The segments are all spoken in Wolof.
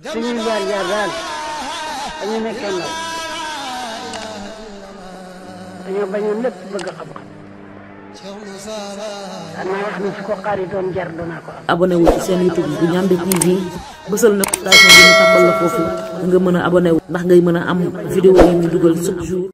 suñuy jaar-jaar daal dañu nekkee ndaw dañoo bañoon lépp bëgg xam-xam xanaa wax ni su ko xaaritoon jar danaa ko am. abonné wu ci seen YouTube bu Ndiamé TV bësal notification bi ñu tàmbal la foofu nga mën a abonné wu ndax ngay mën a am vidéo yi ñu dugal chaque jour.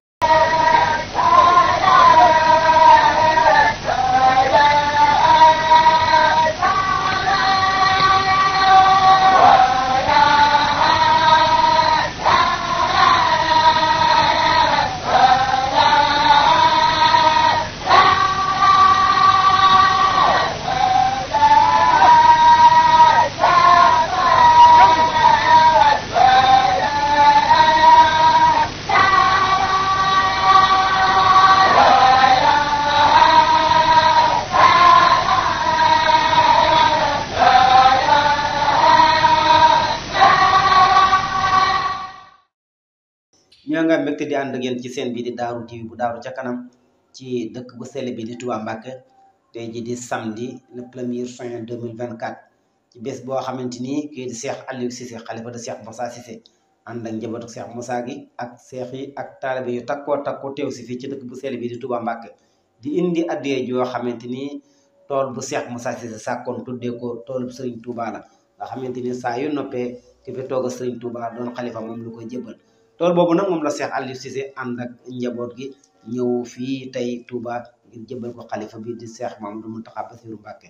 ñoo nga mbégte di ànd ak yéen ci seen bi di Daaru TV bu Daaru ca kanam ci dëkk bu sell bi di Touba Mbacké tey ji di samedi le 1er juin 2024 ci bés boo xamante ni kii di Cheikh Aliou Cissé xalifa de Cheikh Moussa Cissé ànd ak njabootu Cheikh Moussa gi ak seex yi ak taalibe yu takkoo teew si fii ci dëkk bu sell bi di Touba Mbacké di indi addiyee joo xamante ni tool bu Cheikh Moussa Cissé sàkkoon tuddee ko tool bu Serigne Touba la nga xamante ni saa yu noppee ki fi toog a Serigne Touba doon xalifa moom lu koy jëbal tool boobu nag moom la Cheikh Aliou Cissé ànd ak njaboot gi ñëw fii tey Touba ngir jëbal ko xalifa bi di Cheikh Mamadou Mountakha Bassirou Mbacké.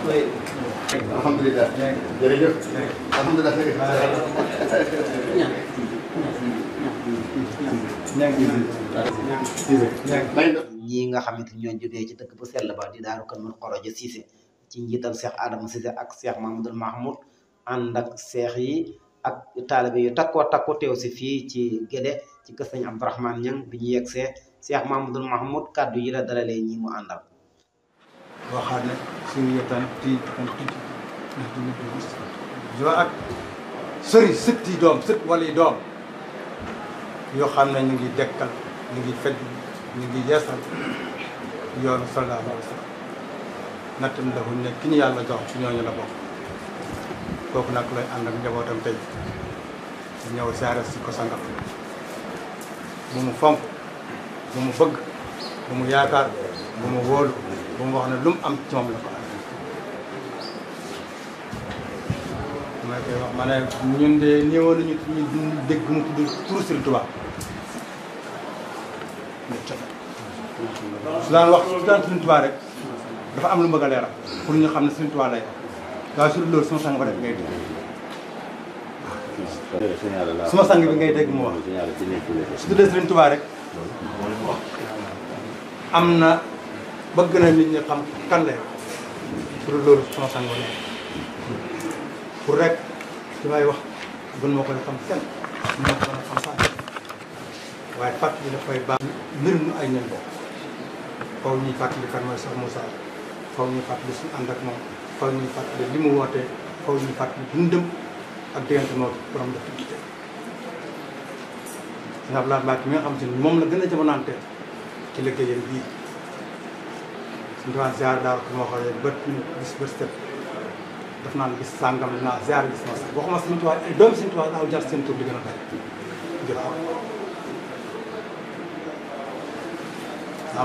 alhamdulilah jërëjëf alhamdulilah ñii nga xamante ni ñoo jógee ci dëkk bu sell ba di daaru Kër Xoroja Cissé ci njiital Cheikh Adama Cissé ak Cheikh Mamadou Mahmoud ànd ak seex yi ak taalibe yu takko teew si fii ci Gédé ci kër sëñ Abdourahmane Niang bi ñu yegsee Cheikh Mamadou Mahmoud kàddu yi la dalalee ñi mu àndal waxaat ne suñu yettaan tii kan tuuti ndax du nit ñi ak sëri sët yi doom sët wala yi doom yoo xam ne ñu ngi dekkal ñu ngi fedd ñu ngi yeesal yoonu sallallahu alayhi wa sallam nattam dafuñ ne ki ñu yàlla jox ci ñooñu la bokk kooku nag lay ànd ak njabootam tey ñëw siyaare si ko sangam bu mu fonk bu mu bëgg bu mu yaakaar bu mu wóolu bu mu wax ne lu mu am ci moom la ko amee ma koy wax ma ne ñun de néewoon nañu ñu dégg mu tudd turu Sëriñ Tuubaa su daan wax su daan Sëriñ Tuubaa rek dafa am lu mu bëgg a leeral pour ñu xam ne Sëriñ Tuubaa lay waaye su dul loolu sama sang ba def ngay dégg suma sang bi ngay dégg mu wax su tuddee Sëriñ Tuubaa rek am na bëgg na nit ñi xam kan lay pour loolu sama sang ba pour rek li may wax gën moo koy xam kenn moo ko mën a xam saa waaye fàttali dafay baax mbir mu ay ñen bokk faw ñuy fàttali kan mooy Cheikh Moussa faw ñuy fàttali suñu ànd ak moom faw ñuy fàttali li mu wootee faw ñuy fàttali dundam ak diggante moo borom def ci ndax laa Mbacke mi nga xam te ni moom la gën a jamonante ci liggéeyam bii suñu diwaan ziar daal ko moo xoolee bët bët set daf naan gis sàngam dinaa ziar gis ma sax waxuma Sëriñ Tuubaa ay doomi Sëriñ Tuubaa daaw jar seen tur di gën a bari jël aw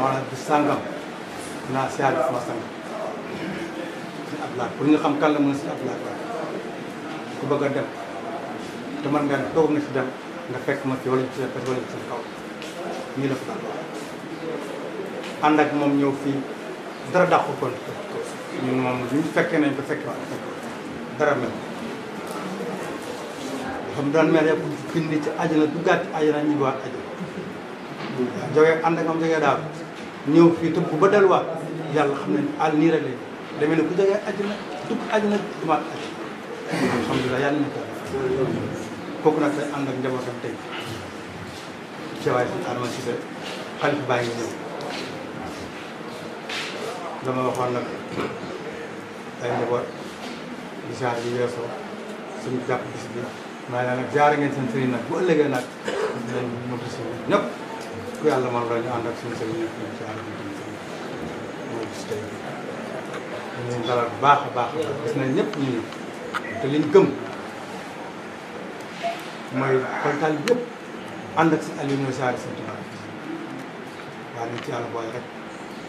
maanaam gis sàngam dinaa ziar gis ma sàngam si Ablaye pour ñu xam kan la mën si Ablaye ku bëgg a dem te man nga toog nga si dem nga fekk ma fi wala ci wala ci kaw nii la ko daan wax ànd ak moom ñëw fii dara dàqu kon ñun moom ñu fekkee nañ ko fekkee wax dara mel xam daan mel yëpp bindi ci àjjana duggaat ci àjjana ñibbiwaat àjjana jógee ànd ak moom jógee daal ñëw fii tëbb ba delluwaat yàlla xam ne àll nii rek lay demee ne ku jógee àjjana dugg àjjana dumaat àjjana alhamdulilah yàlla na ko kooku nag day ànd ak njabootam tey ceewaay si Adama Cissé xalifa baa ngi ñëw dama waxoon nag ay njaboot di jaar bi weesoo suñu jàpp bis bi maa ngi nag jaare ngeen seen sëriñ nag bu ëllëgee nag dinañ motu si ñëpp ku yàlla man la ñu ànd ak suñu sëriñ ñëpp ñu jaar bi tamit mooy bis tey bi ñu dalal bu baax a baax gis nañ ñëpp ñu ñëw te liñ gëm mooy kontaan yëpp ànd ak si Aliou ñooy saari seen tubaab waaye nañ ci yàlla booy rek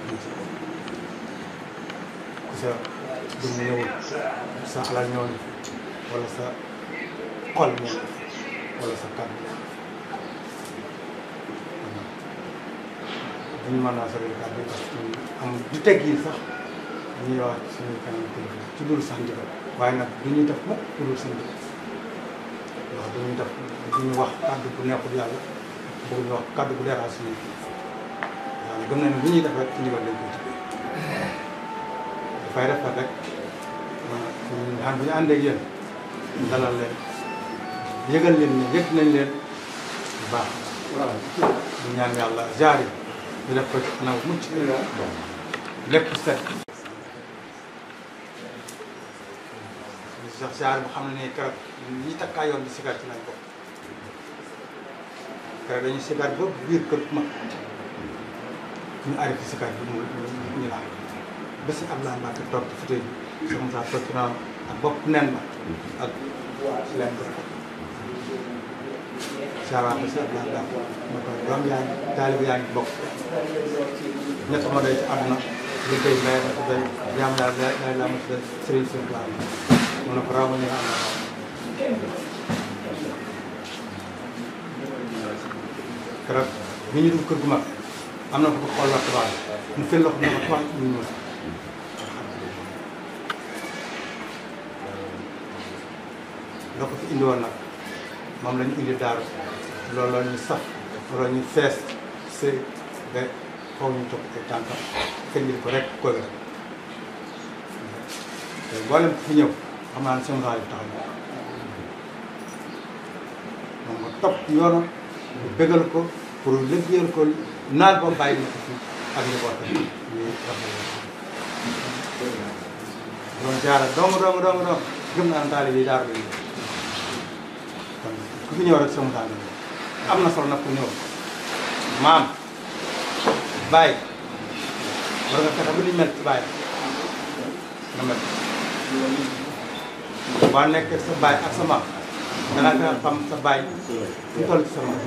ñu ci ku sa dum ñëwul sa alal ñëw wala sa xol ñëw wala sa kàddu duñu mën naa sori kàddu parce que am du teg yi sax ñuy wax suñu kanam ci dul sax njëkk waaye nag du ñuy def mukk ci dul sax njëkk waaw du ñuy def du ñu wax kàddu bu neexul yàlla bëgg ñu wax kàddu bu leeral suñu waaw gëm nañ ne lu ñuy def rek ci ndigal lañ koy jibee dafay rafet rek ñun bu ñu àndee ak yéen dalal leen yëgal leen ne yëg nañ leen bu baax ñu ñaan yàlla jaar yi ñu def ko ci anam mucc lépp set sax jaar bu xam ne ne keroog ñi takkaa yoon di sigar ci nañ ko keroog dañuy sigar ba biir kër mag ñu arrêté sigar bi ñu laal ba si Abdoulaye Mbacke toog ci fauteuil bi sama saa toog ci naaw ak bopp nen ba ak leen ko saawaat ba si Abdoulaye Mbacke ma koy doom yaa ngi taalibe yaa ngi bokk ñett ma doy ci àdduna liggéey lay ma ci doy jaam daal lay laa ma ci doy sëriñ sëriñ Tuubaa mu ne ko raw ma ñu am na keroog bi ñu dugg kër gu mag am na ko xool wax tubaab mu fël loxo ne ko tubaab ñu ñëw la ko fi indi woon nag moom la ñu indi daaru loolu la ñu sax loolu ñu fees sëy ba foofu ñu topp ay tànkam kenn ko rek koy rek te mboolem ko fi ñëw xam naa ne sama xaalis tax na moom nga topp yoonam pour bégal ko pour liggéeyal ko naan ba bàyyi ñu ko fi ak njabootam ñuy rafetlu doon jaara dong gëm naa taalibe yi daaru lañu kon ku fi ñëw rek sama taalibe am na solo nag ku ñëw maam bàyyi war nga fexe ba ni mel ci bàyyi nga mel boo nekkee sa bàyyi ak sa maam danaa fexe xam sa bàyyi fu toll ci sa maam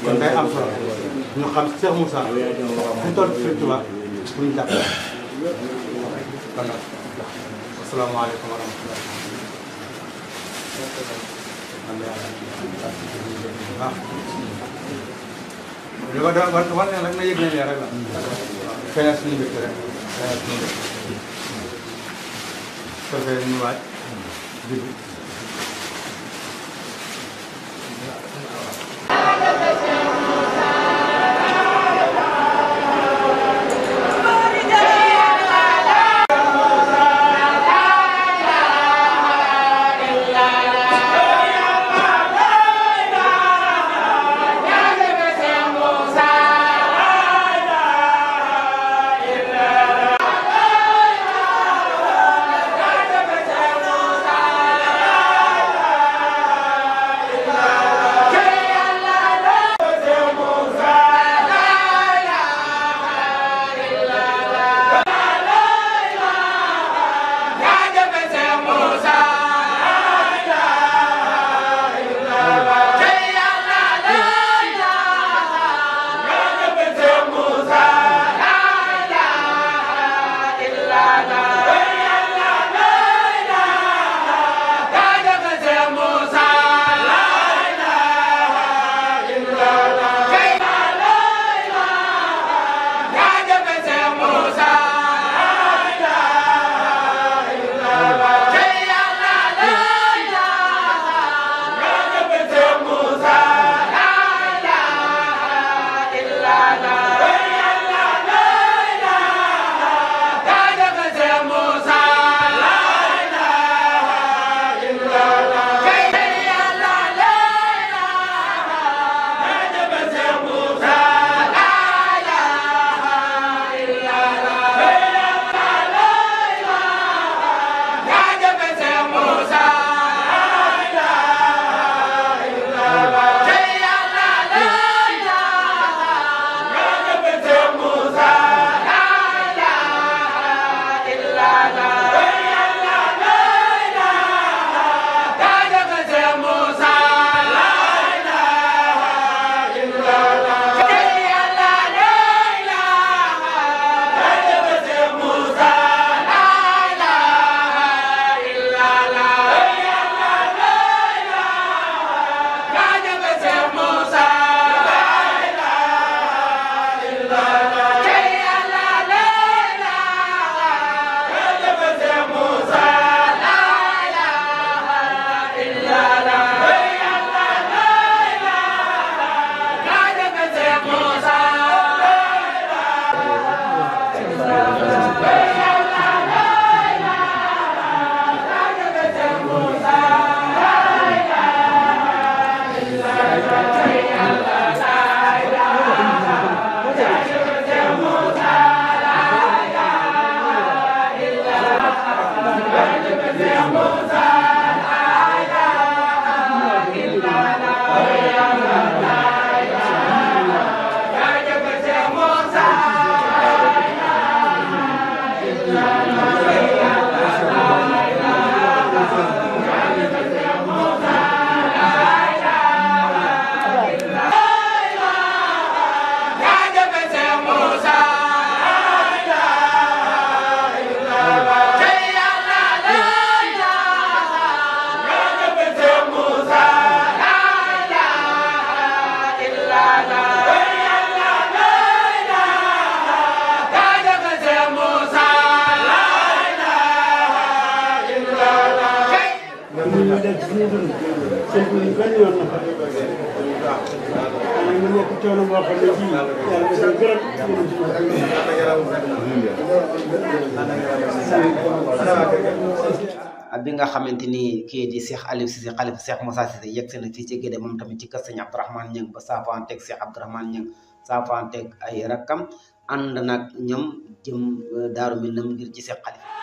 kon day am solo ñu xam Cheikh Moussa fu toll ci Sëriñ Tuubaa pour ñu jàpp kon nag asalaamaaleykum wa rahmatulah li ma doon wan ne rek na yëg nañ leen rek la feeñal suñu mbégte rek feeñal suñu mbégte soo fee ñu waaj jubbi suñu dund seen dund benn yoon na fa xanaa mu nekk coono boo xam ne bii yàlla da koy gërëm bi nga xamante ni kii di Cheikh Aliou Cissé xalifa Cheikh Moussa Cissé yegg si na fii ci Guédé moom tamit ci kër Sëñ Abdourahmane Niang ba saafanteeg Cheikh Abdourahmane Niang saafanteeg ay rakkam ànd nag ñoom jëm Daaru Minam ngir ci Cheikh Khalifa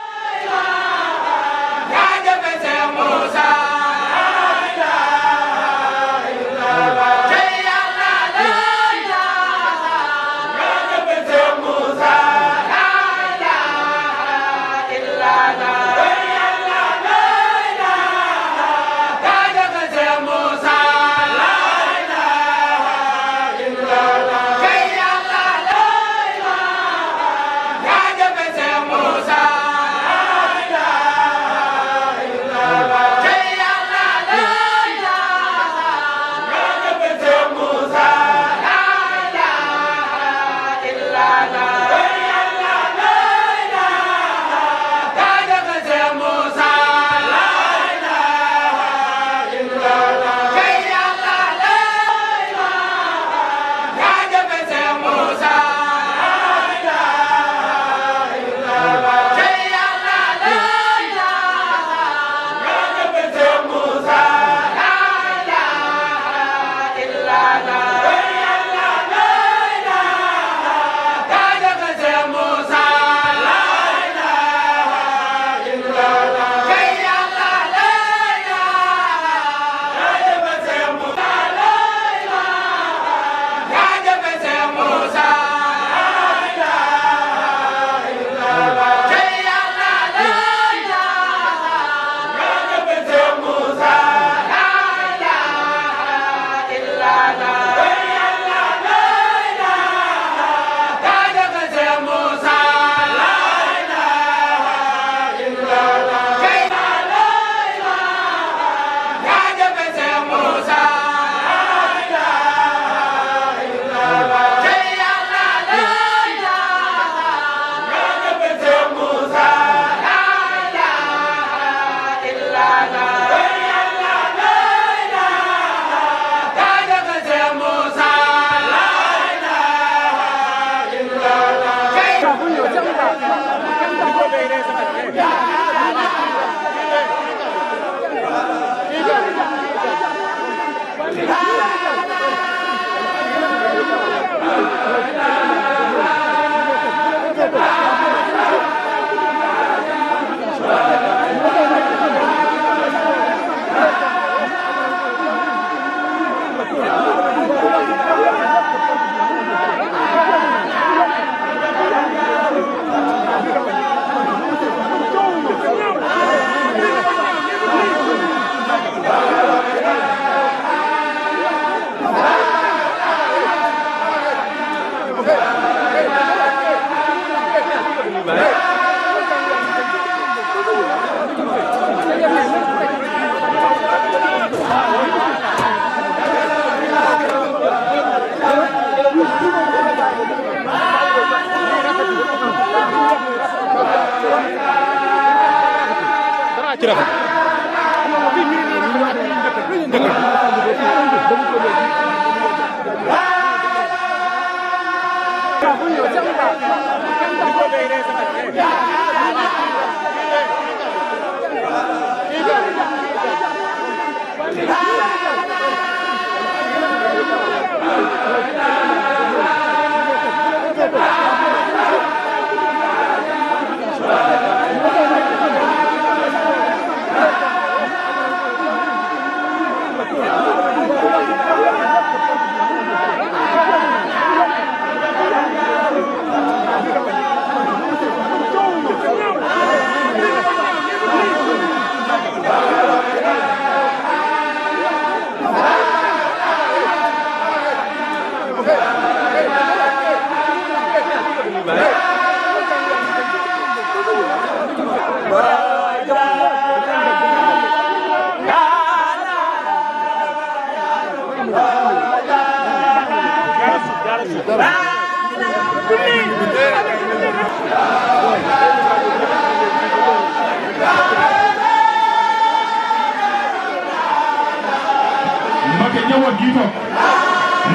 njaboot gii toog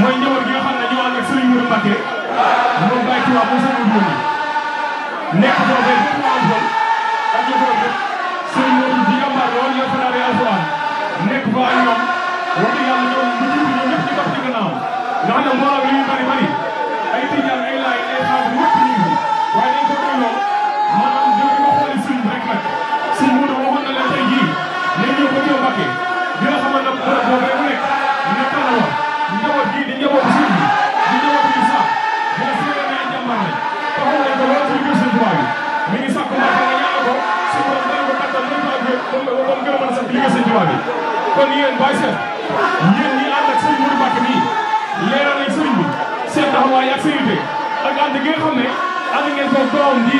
mooy njaboot gi nga xam ne ñoo ànd ak Serigne Modou Mbacké moom Baye Touba moom Serigne Modou nekk foofee fépp mu am xol ak njaboot bi Serigne Modou di jàmbaar lool yor fa daal alxuraan nekk fa ak ñoom wax dëgg yàlla ñoom ñu jiitu ñoom ñëpp ñu topp ci gannaaw nga xam ne mbooloo li ñu bari bari ay tijaan ay laay ay xaar ñëpp ñu ngi waaye dañ ko doy lool maanaam di ko xooli Serigne rek nag Serigne Modou waxoon na leen tey jii nañ ñëw ba ñëw Mbacké di nga xamal nag bërëb boobee mu nekk nekk na wax njaboot gi di njabootu Serigne bi di njabootu Issa di la séeréer ne ay jàmbaar lañ taxaw nañ ko lool ci liggéey Serigne Touba bi mi ngi sàkku Mbacké nga ñaanal ko su ko dana ko kattan nañ ko ak moom gën a mën a sax liggéey Serigne Touba bi kon yéen Baye Cheikh yéen ñi ànd ak Serigne Modou Mbacké nii leeral nañ Serigne bi seen taxawaay ak seen yitte ak ànd gi nga xam ne ànd ngeen ko doom ji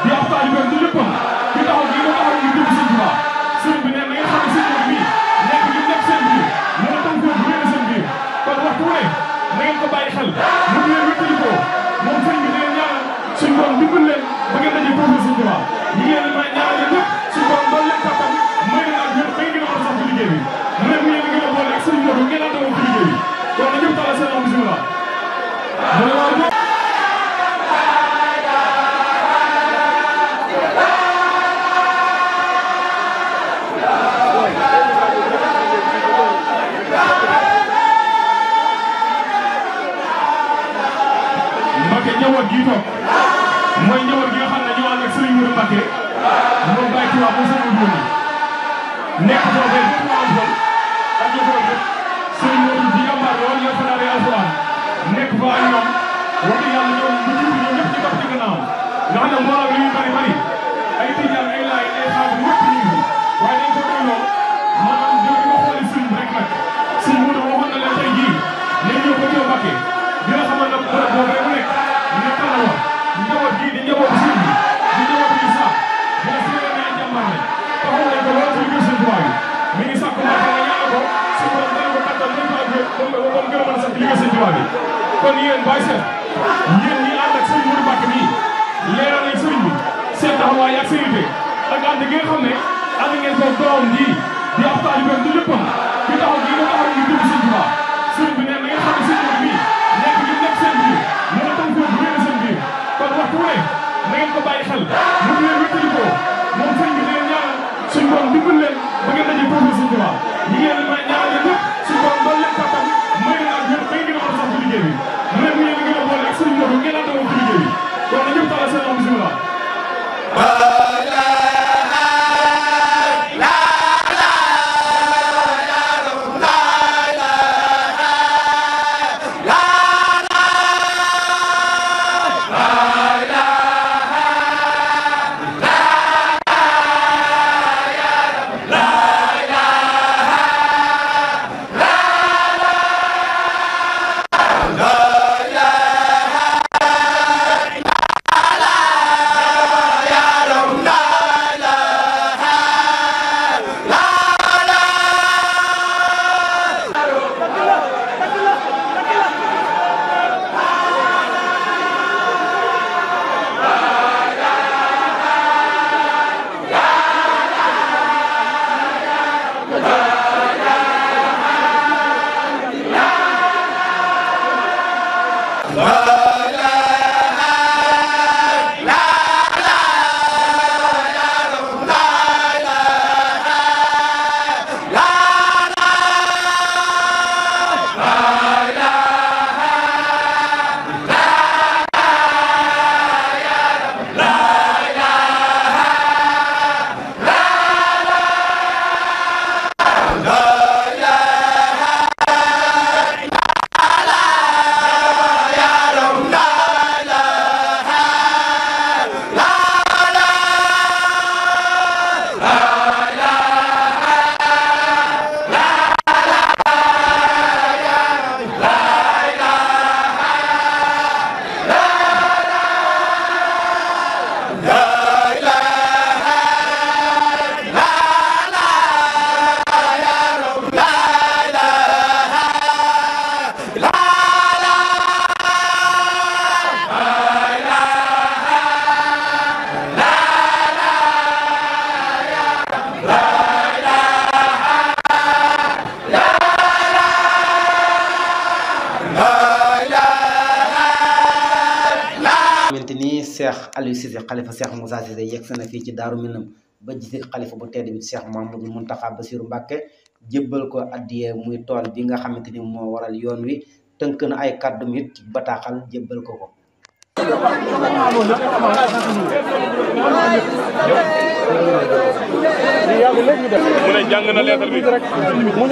di ab taalibeem di léppam ci taxaw gi nga taxaw ñu dugg Serigne Touba Serigne bi nee na ngeen xam ne Serigne bi nekk ñu nekk seen biir mën a tënk bu ngeen seen biir kon waxtu wu ne na ngeen ko bàyyi xel mu ngi leen wéttali ko moom Serigne bi leen ñaanal suñu borom dimbal leen ba ngeen daje foofu Serigne Touba ñi ngeen di may ñaanal leen ñëpp suñu borom doon leen kattan may leen ak wér ba ngeen gën a mën a sax ci liggéey bi mu ne mu ngeen gën a boole ak Serigne Modou ngeen ànd ak ci liggéey bi kon na ñëpp tala seen am bismillah njaboot gii toog mooy njaboot gi nga xam ne ñoo ànd ak Serigne Modou Mbacké moom Baye Touba moom Serigne Modou nekk foofee fépp mu am xol ak njaboot bi Serigne Modou di jàmbaar lool yor fa daal alxuraan nekk fa ak ñoom wax dëgg yàlla ñoom ñu jiitu ñoom ñëpp ñu topp ci gannaaw nga xam ne mbooloo li ñu bari bari ay tijaan ay laay ay xaar ñëpp ñu ngi waaye dañ ko doy lool maanaam di ko xooli Serigne rek nag Serigne Modou waxoon na leen tey jii nañ ñëw ba ñëw Mbacké di nga xamal nag bërëb boobee mu nekk nekk na wax njaboot gi di njabootu Serigne bi di njabootu Issa di la séeréer ne ay jàmbaar lañ taxaw nañ ko lool ci liggéey Serigne Touba bi mi ngi sàkku Mbacké nga ñaanal ko su ko dana ko kattan nañ ko ak moom gën a mën a sax ci liggéey Serigne Touba bi kon yéen Baye Cheikh yéen ñi ànd ak Serigne Modou Mbacké nii leeral nañ Serigne bi seen taxawaay ak seen yitte ak ànd gi nga xam ne ànd ngeen ko doom ji di ab taalibeem di léppam ci taxaw gi nga taxaw ñu dugg Serigne Touba Serigne bi nee na ngeen xam ne Serigne Modou bii nekk ñu nekk seen biir mën a tënk bu ngeen seen biir kon waxtu wu ne na ngeen ko bàyyi xel mu ngi leen wéttali ko moom Serigne bi leen ñaanal suñu borom dimbal leen ba ngeen daje foofu Serigne Touba ñi ngeen may ñaanal leen ñëpp suñu borom doon leen kattan may leen ak wér ba ngeen gën a mën a sax ci liggéey bi mu ne mu ngeen gën a boole ak Serigne Modou ngeen ànd ak moom ci liggéey bi kon na ñëpp tala seen am bismillah Cheikh Aliou Cissé xalifa Cheikh Moussa Cissé yegg na fii ci Daaru Minam ba gisi xalifa bu tedd bi Cheikh Mamadou Mountakha Bassirou Mbacké jébbal ko addiyee muy tool bi nga xamante ni moo waral yoon wi tënk na ay kàddum it ci bataaxal jébbal ko ko. mu ne jàng na leetar bi mu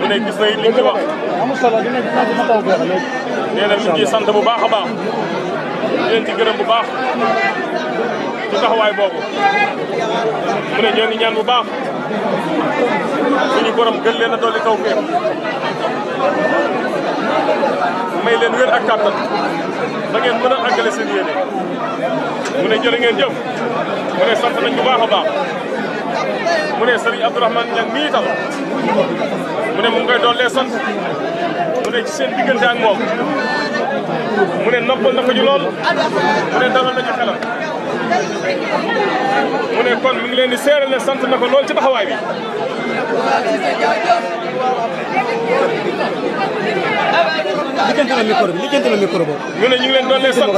ne gis na it li ci wax nee na mi ngi sant bu baax a baax di leen ci gërëm bu baax ci taxawaay boobu mu ne ñoo ngi ñaan bu baax suñu borom gën leen a dolli tawfeex may leen wér ak kàttan ba ngeen mën a àggale seen yéene mu ne jërë ngeen jëf mu ne sant nañ bu baax a baax mu ne Serigne Abdourahmane Niang mii tam mu ne mu ngi koy dollee sant mu ne ci seen diggante ak moom mu ne noppal na ko ñu lool mu ne dalal nañu xelam mu ne kon mi ngi leen di seeral ne sant na ko lool ci taxawaay bi. lijjanti na micro boobu. mu ne ñu ngi leen dollee sant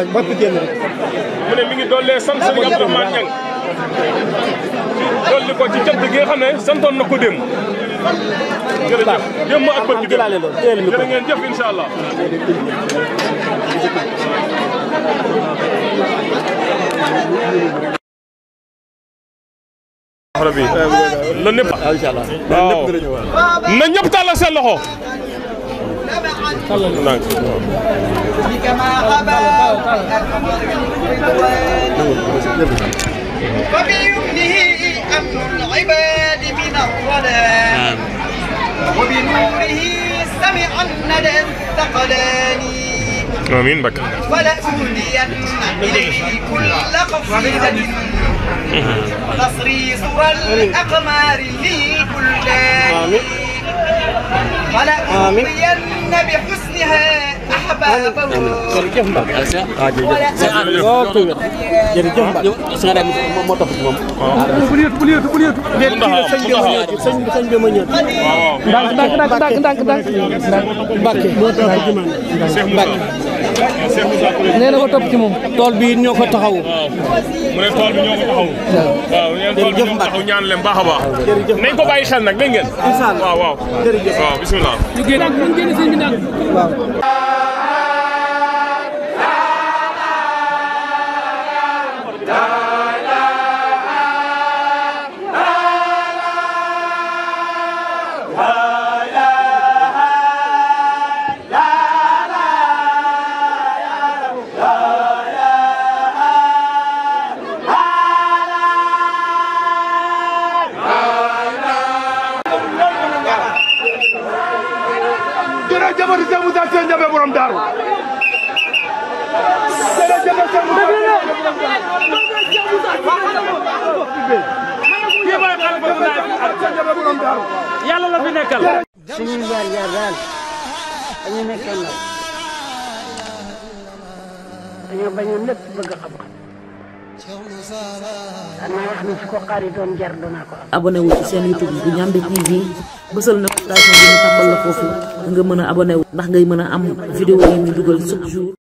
mu ne mi ngi dollee sant Serigne Abdourahmane Niang dolli ko ci cant gi nga xam ne santoon na ko démb. jërëjëf démb ak bët gi jërë ngeen jëf incha allah. rabbi la ñëpp waaw na ñëpp tàllal seen loxo وبيمنه أمن العباد من الظلام وبنوره سمع الندى الثقلان آمين بك ولأولين إليه كل قصيدة ونصري سوى الأقمار للبلدان ولأولين بحسنها أحبابه nee na ko topp ci moom tool bi ñoo ko taxaw mu ne tool bi ñoo ko taxaw waaw ñeen tool bi ñoo ko taxaw ñaan leen baax a baax nañ ko bàyyi xel nag dégg ngeen waaw waaw waaw bismillah ñu génn sëñ bi nag waaw jërëjëf Cheikh Moussa Sène Ndiabé borom Daaru jërëjëf Cheikh Moussa borom Daaru yàlla la fi nekkal suñuy jaar jaar daal dañu nekkee ndaw dañoo bañoon lépp bëgg xam-xam xanaa wax ni su ko xaaritoon jar doonaa ko am. abonné wu ci seen YouTube bu Ndiamé TV bësal notification bi ñu tàmbal la foofu nga mën a abonné wu ndax ngay mën a am vidéo yi ñu dugal chaque jour.